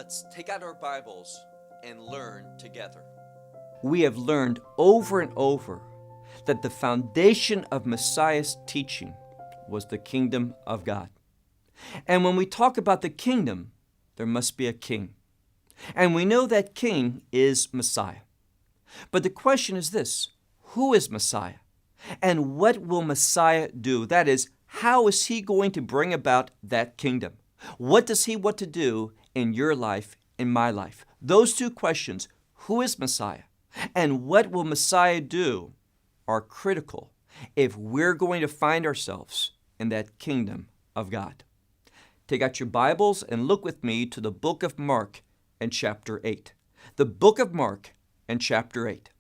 Let's take out our Bibles and learn together. We have learned over and over that the foundation of Messiah's teaching was the kingdom of God. And when we talk about the kingdom, there must be a king. And we know that king is Messiah. But the question is this: who is Messiah? And what will Messiah do? That is, how is he going to bring about that kingdom? What does he want to do in your life, in my life? Those two questions, who is Messiah and what will Messiah do, are critical if we're going to find ourselves in that kingdom of God. Take out your Bibles and look with me to the book of Mark and chapter 8. The book of Mark and chapter 8.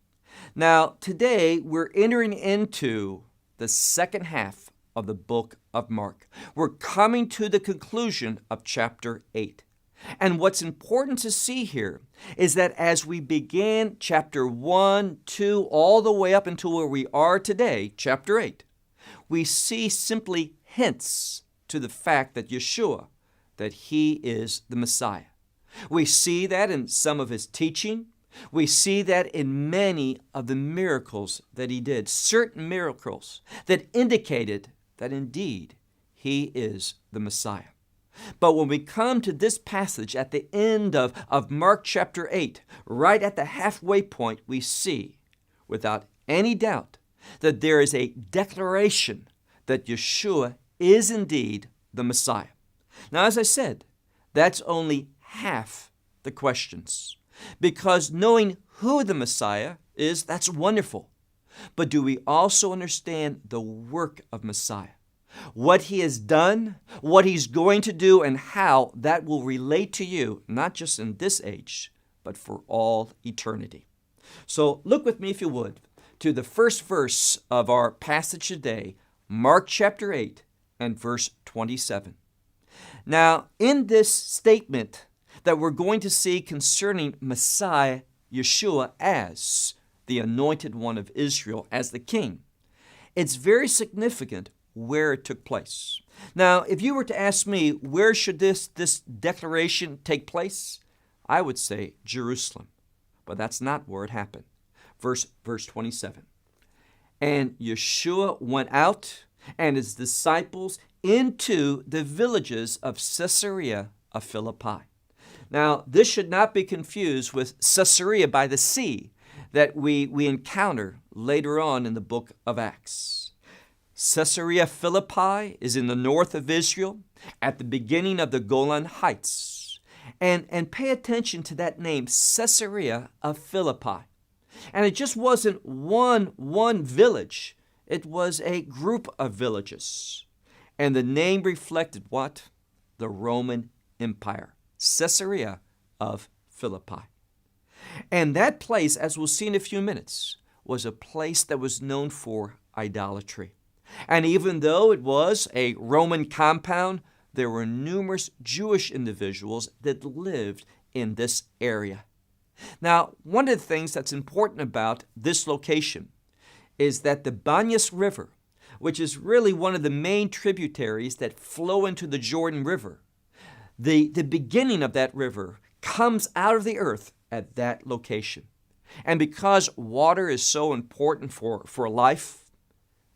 Now, today we're entering into the second half of the book of Mark. We're coming to the conclusion of chapter 8. And what's important to see here is that as we began chapter 1, 2, all the way up until where we are today, chapter 8, we see simply hints to the fact that Yeshua, that he is the Messiah. We see that in some of his teaching. We see that in many of the miracles that he did, certain miracles that indicated that indeed he is the Messiah. But when we come to this passage at the end of Mark chapter 8, right at the halfway point, we see, without any doubt, that there is a declaration that Yeshua is indeed the Messiah. Now, as I said, that's only half the questions, because knowing who the Messiah is, that's wonderful. But do we also understand the work of Messiah? What he has done, what he's going to do, and how that will relate to you, not just in this age, but for all eternity. So look with me, if you would, to the first verse of our passage today, Mark chapter 8 and verse 27. Now, in this statement that we're going to see concerning Messiah, Yeshua, as the anointed one of Israel, as the king, it's very significant where it took place. Now, if you were to ask me, where should this declaration take place? I would say Jerusalem, but that's not where it happened. Verse 27. And Yeshua went out and his disciples into the villages of Caesarea of Philippi. Now, this should not be confused with Caesarea by the sea that we encounter later on in the book of Acts. Caesarea Philippi is in the north of Israel at the beginning of the Golan Heights. And pay attention to that name, Caesarea of Philippi. And it just wasn't one village. It was a group of villages. And the name reflected what? The Roman Empire. Caesarea of Philippi. And that place, as we'll see in a few minutes, was a place that was known for idolatry. And even though it was a Roman compound, there were numerous Jewish individuals that lived in this area. Now, one of the things that's important about this location is that the Banyas River, which is really one of the main tributaries that flow into the Jordan River, the beginning of that river comes out of the earth at that location. And because water is so important for life,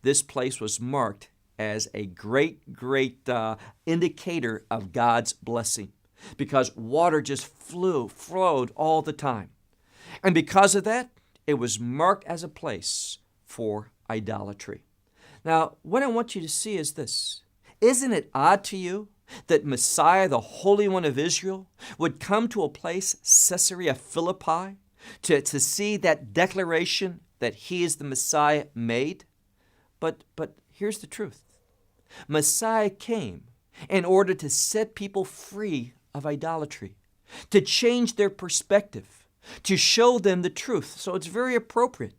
this place was marked as a great indicator of God's blessing, because water just flowed all the time. And because of that, it was marked as a place for idolatry. Now, what I want you to see is this. Isn't it odd to you that Messiah, the Holy One of Israel, would come to a place, Caesarea Philippi, to see that declaration that he is the Messiah made? But here's the truth. Messiah came in order to set people free of idolatry, to change their perspective, to show them the truth. So it's very appropriate.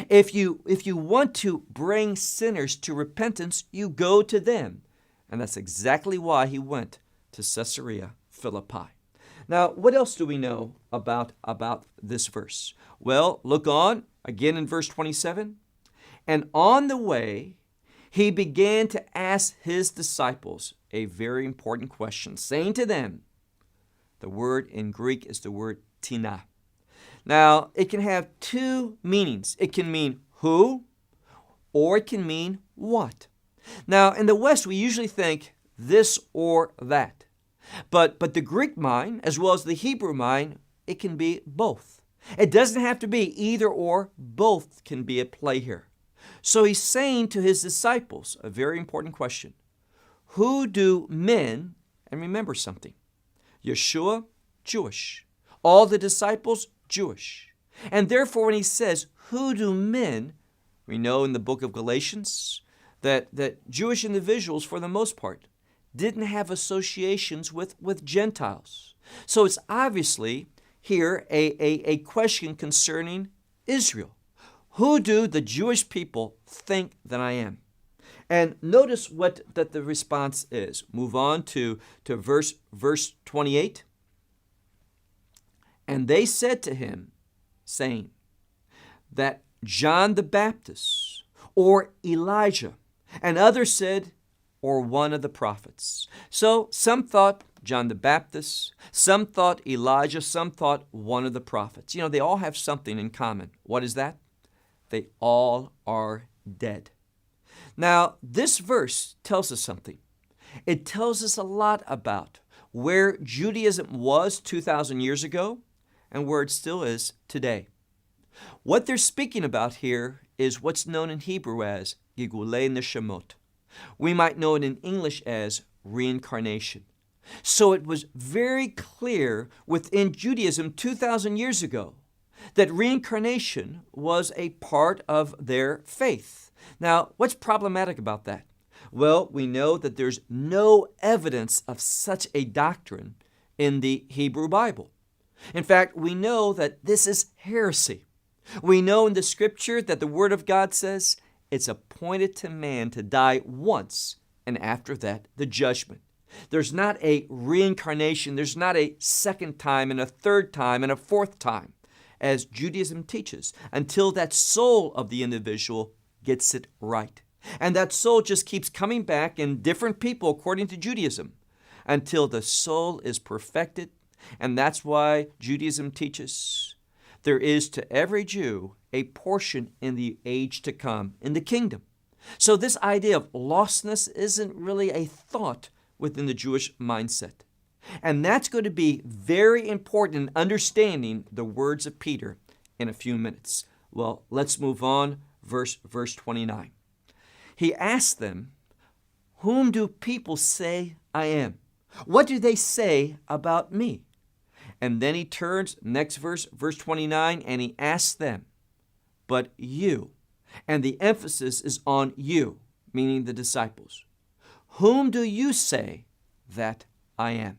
If you want to bring sinners to repentance, you go to them. And that's exactly why he went to Caesarea Philippi. Now, what else do we know about this verse? Well, look on, again in verse 27. And on the way, he began to ask his disciples a very important question, saying to them, The word in Greek is the word tina. Now, it can have two meanings. It can mean who, or it can mean what. Now, in the West, we usually think this or that. But the Greek mind, as well as the Hebrew mind, it can be both. It doesn't have to be either or. Both can be at play here. So he's saying to his disciples a very important question. Who do men, and remember something, Yeshua, Jewish. All the disciples, Jewish. And therefore when he says, who do men, we know in the book of Galatians that Jewish individuals, for the most part, didn't have associations with Gentiles. So it's obviously here a question concerning Israel. Who do the Jewish people think that I am? And notice what that the response is. Move on to verse 28. And they said to him, saying, that John the Baptist, or Elijah, and others said, or one of the prophets. So some thought John the Baptist, some thought Elijah, some thought one of the prophets. You know, they all have something in common. What is that? They all are dead. Now, this verse tells us something. It tells us a lot about where Judaism was 2,000 years ago and where it still is today. What they're speaking about here is what's known in Hebrew as Gigulei Neshamot. We might know it in English as reincarnation. So it was very clear within Judaism 2,000 years ago that reincarnation was a part of their faith. Now, what's problematic about that? Well, we know that there's no evidence of such a doctrine in the Hebrew Bible. In fact, we know that this is heresy. We know in the scripture that the Word of God says it's appointed to man to die once, and after that, the judgment. There's not a reincarnation. There's not a second time and a third time and a fourth time, as Judaism teaches, until that soul of the individual gets it right. And that soul just keeps coming back in different people according to Judaism until the soul is perfected. And that's why Judaism teaches there is to every Jew a portion in the age to come in the kingdom. So this idea of lostness isn't really a thought within the Jewish mindset. And that's going to be very important in understanding the words of Peter in a few minutes. Well, let's move on. Verse 29. He asked them, whom do people say I am? What do they say about me? And then he turns, next verse 29, and he asks them, but you, and the emphasis is on you, meaning the disciples. Whom do you say that I am?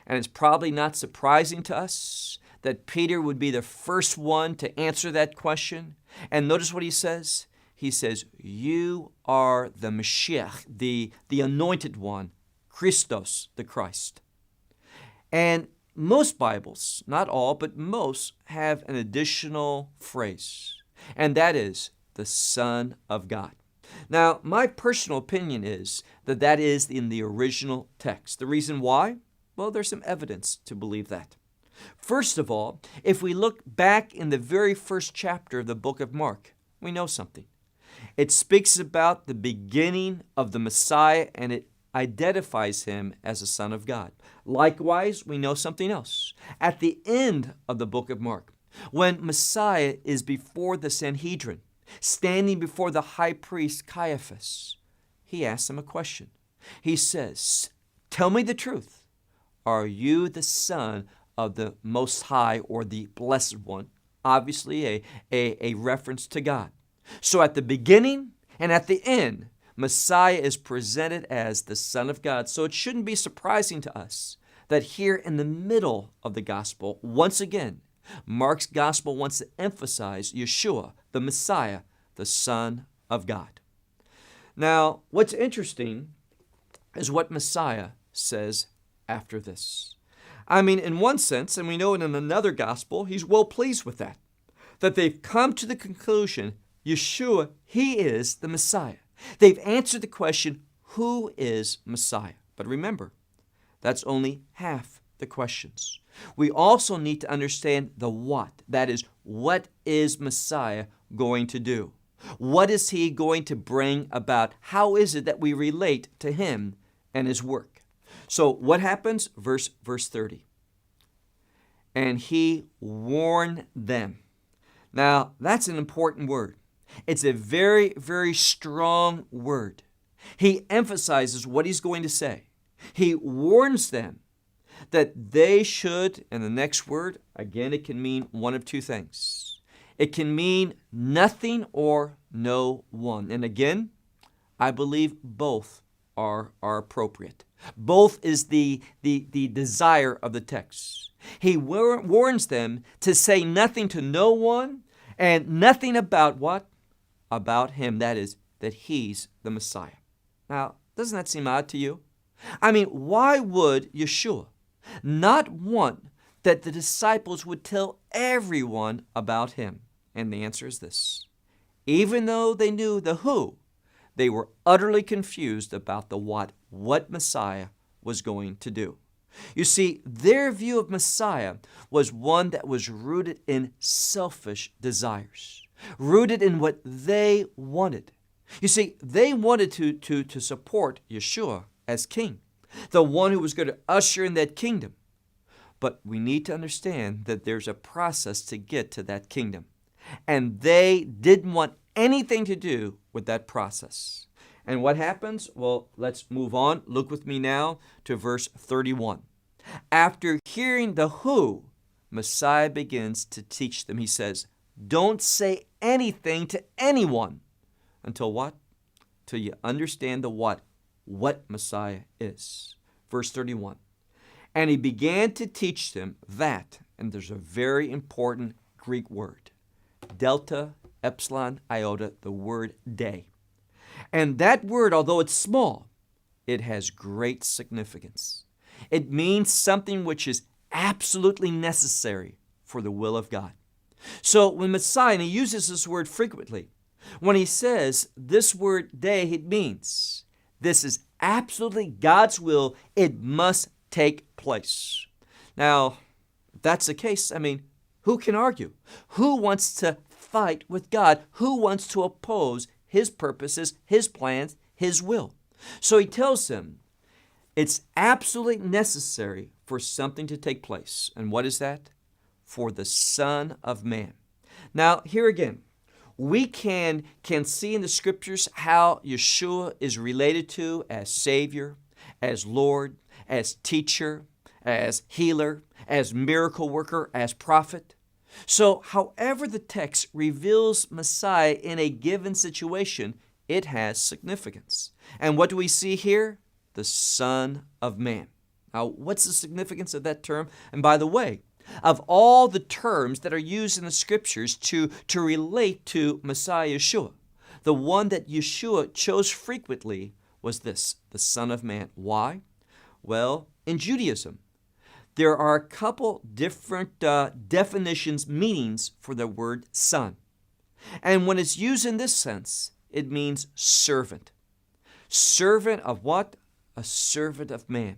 And it's probably not surprising to us that Peter would be the first one to answer that question. And notice what he says. He says, you are the Mashiach, the anointed one, Christos, the Christ. And most Bibles, not all, but most, have an additional phrase, and that is the Son of God. Now, my personal opinion is that that is in the original text. The reason why? Well, there's some evidence to believe that. First of all, if we look back in the very first chapter of the book of Mark, we know something. It speaks about the beginning of the Messiah, and it identifies him as the Son of God. Likewise, we know something else. At the end of the book of Mark, when Messiah is before the Sanhedrin, standing before the high priest Caiaphas, he asks him a question. He says, tell me the truth. Are you the Son of the Most High, or the Blessed One? Obviously a reference to God. So at the beginning and at the end, Messiah is presented as the Son of God. So it shouldn't be surprising to us that here in the middle of the gospel, once again, Mark's gospel wants to emphasize Yeshua, the Messiah, the Son of God. Now, what's interesting is what Messiah says after this. I mean, in one sense, and we know it in another gospel, he's well pleased with that they've come to the conclusion, Yeshua, he is the Messiah. They've answered the question, who is Messiah? But remember, that's only half the questions. We also need to understand the what. That is, what is Messiah going to do? What is he going to bring about? How is it that we relate to him and his work? So what happens? Verse 30. And he warned them. Now, that's an important word. It's a very, very strong word. He emphasizes what he's going to say. He warns them that they should, and the next word, again, it can mean one of two things. It can mean nothing or no one. And again, I believe both are appropriate. Both is the desire of the text. He warns them to say nothing to no one and nothing about what? About him. That is, that he's the Messiah. Now, doesn't that seem odd to you? I mean, why would Yeshua not want that the disciples would tell everyone about him? And the answer is this. Even though they knew the who, they were utterly confused about the what Messiah was going to do. You see, their view of Messiah was one that was rooted in selfish desires, rooted in what they wanted. You see, they wanted to support Yeshua as king, the one who was going to usher in that kingdom. But we need to understand that there's a process to get to that kingdom. And they didn't want anything to do with that process. And what happens? Well, let's move on. Look with me now to verse 31. After hearing the who, Messiah begins to teach them. He says, don't say anything to anyone until what? Till you understand the what Messiah is. Verse 31. And he began to teach them that, and there's a very important Greek word, delta, epsilon, iota, the word day. And that word, although it's small, it has great significance. It means something which is absolutely necessary for the will of God. So when Messiah, and he uses this word frequently, when he says this word day, it means this is absolutely God's will. It must take place. Now, if that's the case, I mean, who can argue? Who wants to fight with God? Who wants to oppose his purposes, his plans, his will? So he tells them it's absolutely necessary for something to take place. And what is that? For the Son of Man. Now, here again, we can see in the scriptures how Yeshua is related to as Savior, as Lord, as teacher, as healer, as miracle worker, as prophet. So, however the text reveals Messiah in a given situation, it has significance. And what do we see here? The Son of Man. Now, what's the significance of that term? And by the way, of all the terms that are used in the scriptures to relate to Messiah Yeshua, the one that Yeshua chose frequently was this, the Son of Man. Why? Well, in Judaism, there are a couple different definitions, meanings for the word son. And when it's used in this sense, it means servant. Servant of what? A servant of man.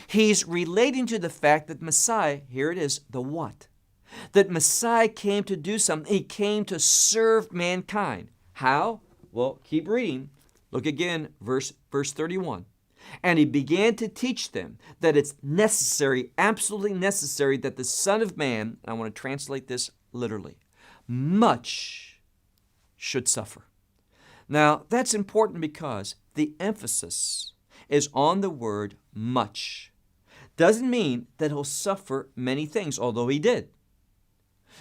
He's relating to the fact that Messiah, here it is, the what? That Messiah came to do something. He came to serve mankind. How? Well, keep reading. Look again, verse 31. And he began to teach them that it's necessary, absolutely necessary, that the Son of Man, I want to translate this literally, much should suffer. Now, that's important because the emphasis is on the word much. Doesn't mean that he'll suffer many things, although he did.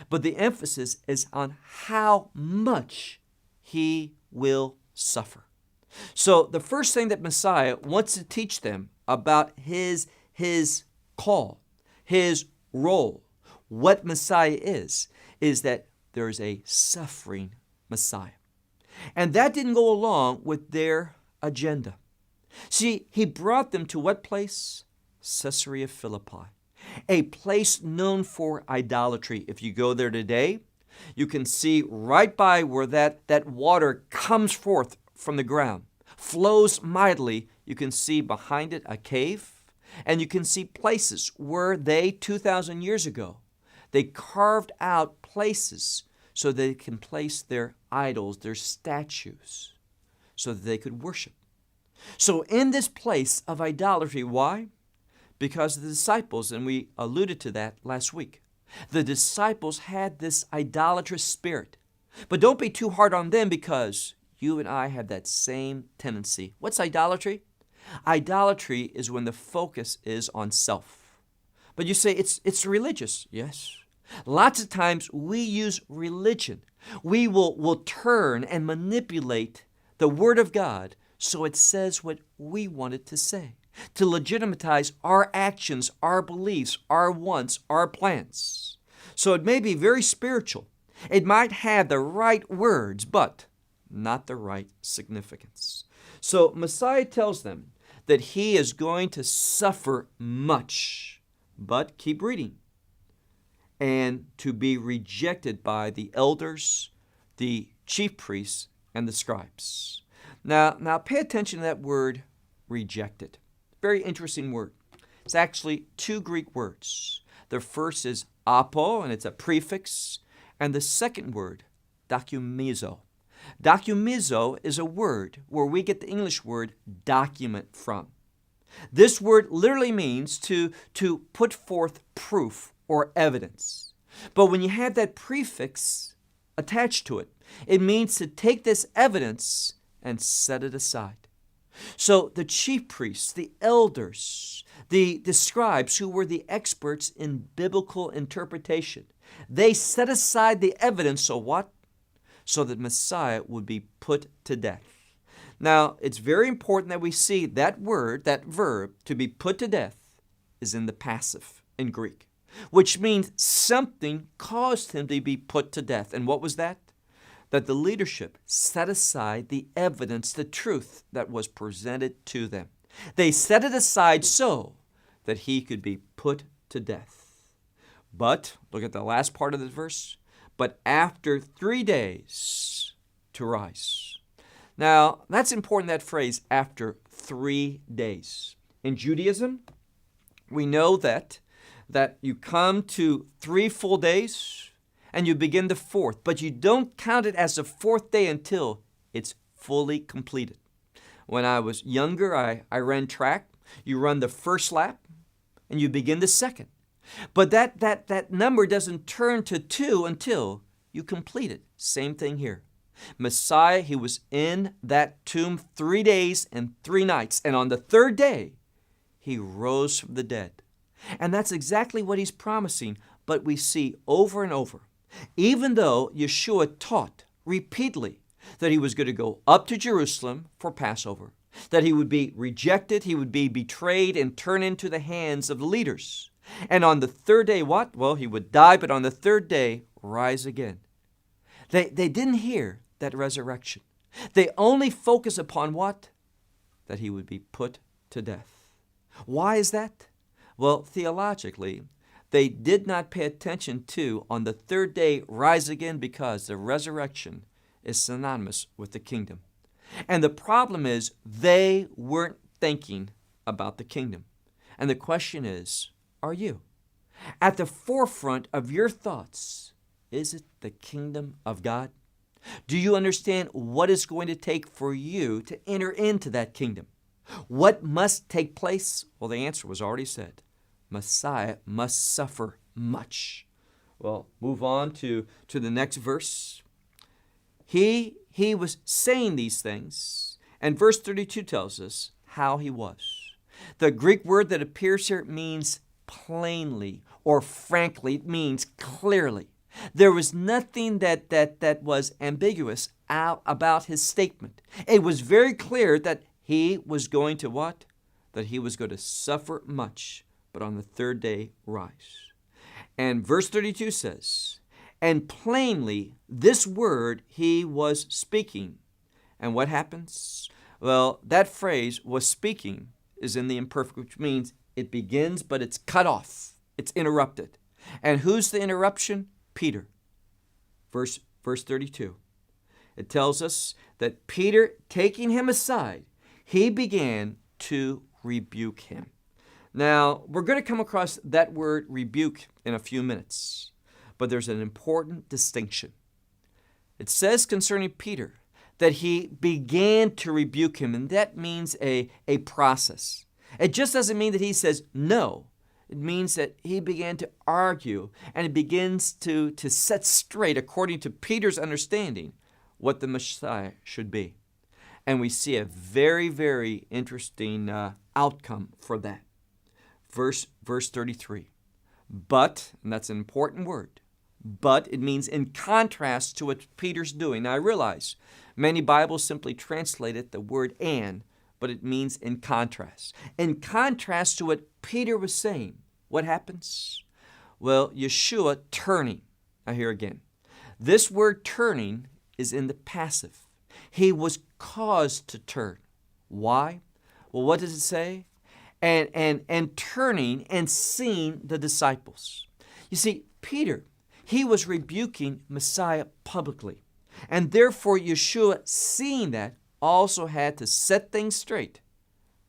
But the emphasis is on how much he will suffer. So the first thing that Messiah wants to teach them about his call, his role, what Messiah is that there's a suffering Messiah. And that didn't go along with their agenda. See, he brought them to what place? Caesarea Philippi, a place known for idolatry. If you go there today, you can see right by where that water comes forth from the ground, flows mightily. You can see behind it a cave. And you can see places where they, 2,000 years ago, they carved out places so they can place their idols, their statues, so that they could worship. So in this place of idolatry, why? Because the disciples, and we alluded to that last week, the disciples had this idolatrous spirit. But don't be too hard on them, because you and I have that same tendency. What's idolatry? Idolatry is when the focus is on self. But you say it's religious. Yes. Lots of times we use religion. We will turn and manipulate the Word of God so it says what we want it to say, to legitimize our actions, our beliefs, our wants, our plans. So it may be very spiritual. It might have the right words, but not the right significance. So Messiah tells them that he is going to suffer much, but keep reading, and to be rejected by the elders, the chief priests, and the scribes. Now pay attention to that word, rejected. Very interesting word. It's actually two Greek words. The first is apo, and it's a prefix, and the second word, documizo. Documizo is a word where we get the English word document from. This word literally means to put forth proof or evidence. But when you have that prefix attached to it, it means to take this evidence and set it aside. So the chief priests, the elders, the scribes, who were the experts in biblical interpretation, they set aside the evidence, so what? So that Messiah would be put to death. Now, it's very important that we see that word, that verb, to be put to death, is in the passive in Greek, which means something caused him to be put to death. And what was that? That the leadership set aside the evidence, the truth that was presented to them. They set it aside so that he could be put to death. But, look at the last part of this verse, but after 3 days to rise. Now, that's important, that phrase, after 3 days. In Judaism, we know that you come to 3 full days and you begin the 4th, but you don't count it as the 4th day until it's fully completed. When I was younger, I ran track. You run the first lap and you begin the second. But that number doesn't turn to 2 until you complete it. Same thing here. Messiah, he was in that tomb 3 days and 3 nights. And on the 3rd day, he rose from the dead. And that's exactly what he's promising. But we see over and over, even though Yeshua taught repeatedly that he was going to go up to Jerusalem for Passover, that he would be rejected, he would be betrayed and turned into the hands of the leaders. And on the 3rd day, what? Well, he would die, but on the 3rd day, rise again. They didn't hear that resurrection. They only focus upon what? That he would be put to death. Why is that? Well, theologically, they did not pay attention to, on the 3rd day, rise again, because the resurrection is synonymous with the kingdom. And the problem is, they weren't thinking about the kingdom. And the question is, are you? At the forefront of your thoughts, is it the kingdom of God? Do you understand what it's going to take for you to enter into that kingdom? What must take place? Well, the answer was already said. Messiah must suffer much. Well, move on to the next verse. He was saying these things, and verse 32 tells us how he was. The Greek word that appears here means plainly or frankly. It means clearly. There was nothing that was ambiguous about his statement. It was very clear that he was going to what? That he was going to suffer much, but on the 3rd day rise. And verse 32 says, and plainly this word he was speaking. And what happens? Well, that phrase, was speaking, is in the imperfect, which means it begins, but it's cut off. It's interrupted. And who's the interruption? Peter. Verse 32. It tells us that Peter, taking him aside, he began to rebuke him. Now, we're going to come across that word rebuke in a few minutes, but there's an important distinction. It says concerning Peter that he began to rebuke him, and that means a process. It just doesn't mean that he says no. It means that he began to argue, and he begins to set straight, according to Peter's understanding, what the Messiah should be. And we see a very, very interesting outcome for that. Verse 33. But, and that's an important word, but it means in contrast to what Peter's doing. Now I realize many Bibles simply translate it the word and, but it means in contrast. In contrast to what Peter was saying, what happens? Well, Yeshua turning. Now here again. This word turning is in the passive. He was caused to turn. Why? Well, what does it say? And turning and seeing the disciples. You see, Peter, he was rebuking Messiah publicly. And therefore, Yeshua, seeing that, also had to set things straight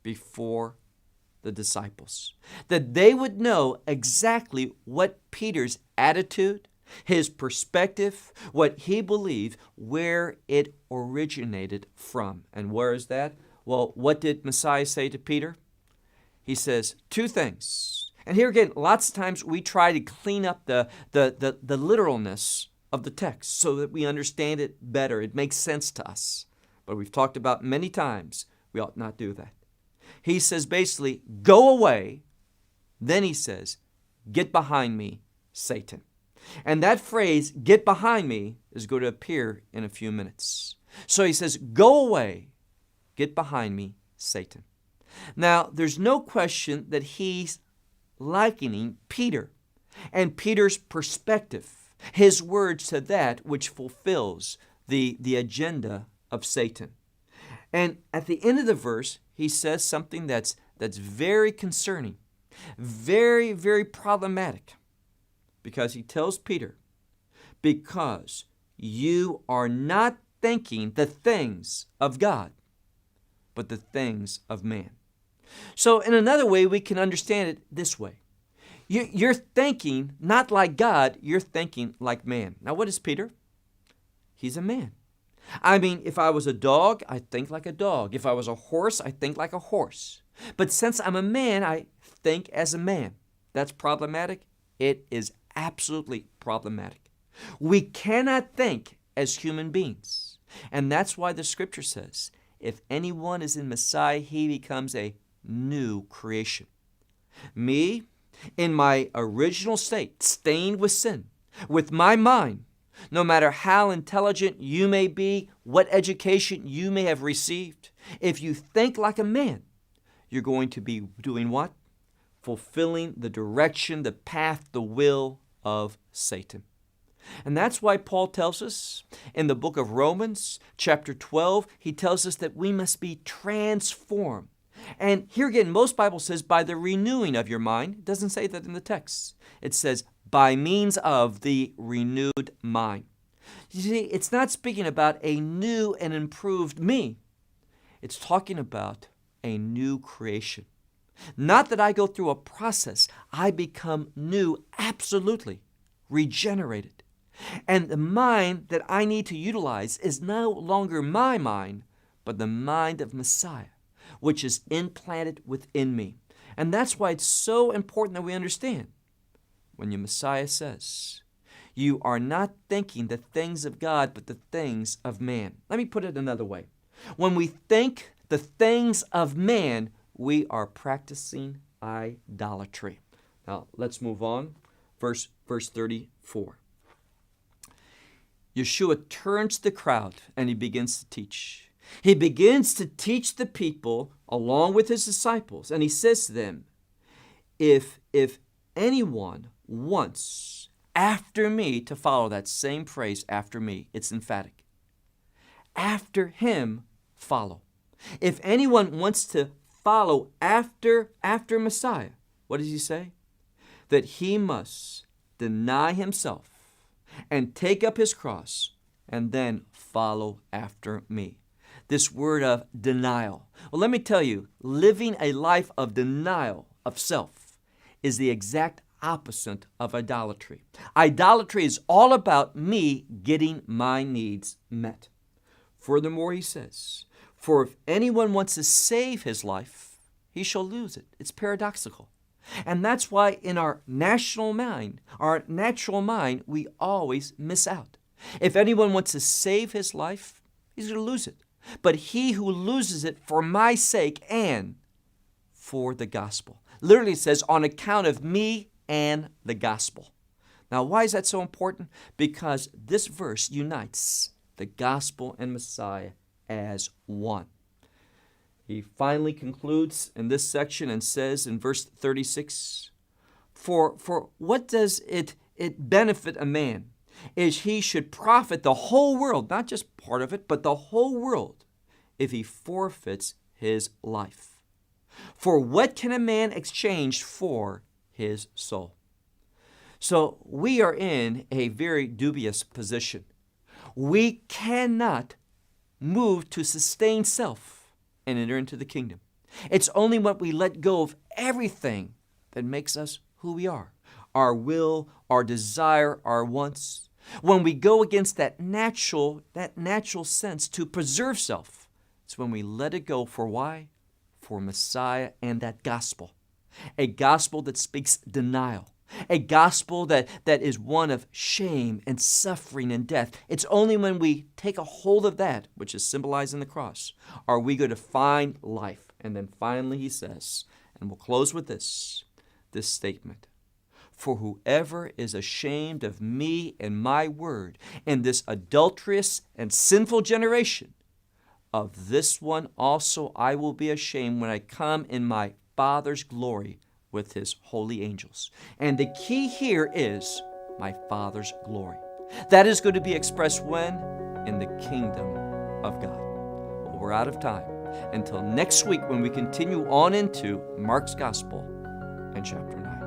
before the disciples, that they would know exactly what Peter's attitude, his perspective, what he believed, where it originated from. And where is that? Well, what did Messiah say to Peter? He says two things. And here again, lots of times we try to clean up the literalness of the text so that we understand it better. It makes sense to us. But we've talked about many times, we ought not do that. He says basically, go away. Then he says, get behind me, Satan. And that phrase, get behind me, is going to appear in a few minutes. So he says, go away, get behind me, Satan. Now, there's no question that he's likening Peter and Peter's perspective, his words, to that which fulfills the agenda of Satan. And at the end of the verse, he says something that's very concerning, very, very problematic, because he tells Peter, because you are not thinking the things of God, but the things of man. So in another way, we can understand it this way. You're thinking not like God, you're thinking like man. Now, what is Peter? He's a man. I mean, if I was a dog, I think like a dog. If I was a horse, I think like a horse. But since I'm a man, I think as a man. That's problematic? It is absolutely problematic. We cannot think as human beings. And that's why the scripture says, if anyone is in Messiah, he becomes a new creation. Me, in my original state, stained with sin, with my mind, no matter how intelligent you may be, what education you may have received, if you think like a man, you're going to be doing what? Fulfilling the direction, the path, the will of Satan. And that's why Paul tells us in the book of Romans, chapter 12, he tells us that we must be transformed. And here again, most Bible says by the renewing of your mind. It doesn't say that in the text. It says by means of the renewed mind. You see, it's not speaking about a new and improved me. It's talking about a new creation. Not that I go through a process. I become new, absolutely, regenerated. And the mind that I need to utilize is no longer my mind, but the mind of Messiah, which is implanted within me. And that's why it's so important that we understand. When your Messiah says, you are not thinking the things of God, but the things of man. Let me put it another way. When we think the things of man, we are practicing idolatry. Now, let's move on. Verse 34. Yeshua turns to the crowd and he begins to teach. He begins to teach the people along with his disciples. And he says to them, if anyone wants after me to follow, that same phrase, after me, it's emphatic. After him, follow. If anyone wants to follow after Messiah, what does he say? That he must deny himself and take up his cross and then follow after me. This word of denial. Well, let me tell you, living a life of denial of self is the exact opposite of idolatry. Idolatry is all about me getting my needs met. Furthermore, he says, for if anyone wants to save his life, he shall lose it. It's paradoxical. And that's why in our natural mind, we always miss out. If anyone wants to save his life, he's going to lose it. But he who loses it for my sake and for the gospel. Literally it says, on account of me and the gospel. Now, why is that so important? Because this verse unites the gospel and Messiah as one. He finally concludes in this section and says in verse 36, For what does it benefit a man, is he should profit the whole world, not just part of it, but the whole world, if he forfeits his life? For what can a man exchange for his soul? So we are in a very dubious position. We cannot move to sustain self and enter into the kingdom. It's only when we let go of everything that makes us who we are. Our will, our desire, our wants. When we go against that natural sense to preserve self, it's when we let it go for why? For Messiah and that gospel. A gospel that speaks denial. A gospel that is one of shame and suffering and death. It's only when we take a hold of that, which is symbolized in the cross, are we going to find life. And then finally he says, and we'll close with this statement, for whoever is ashamed of me and my word in this adulterous and sinful generation, of this one also I will be ashamed when I come in my Father's glory with his holy angels. And the key here is my Father's glory. That is going to be expressed when? In the kingdom of God. Well, we're out of time. Until next week when we continue on into Mark's Gospel and chapter 9.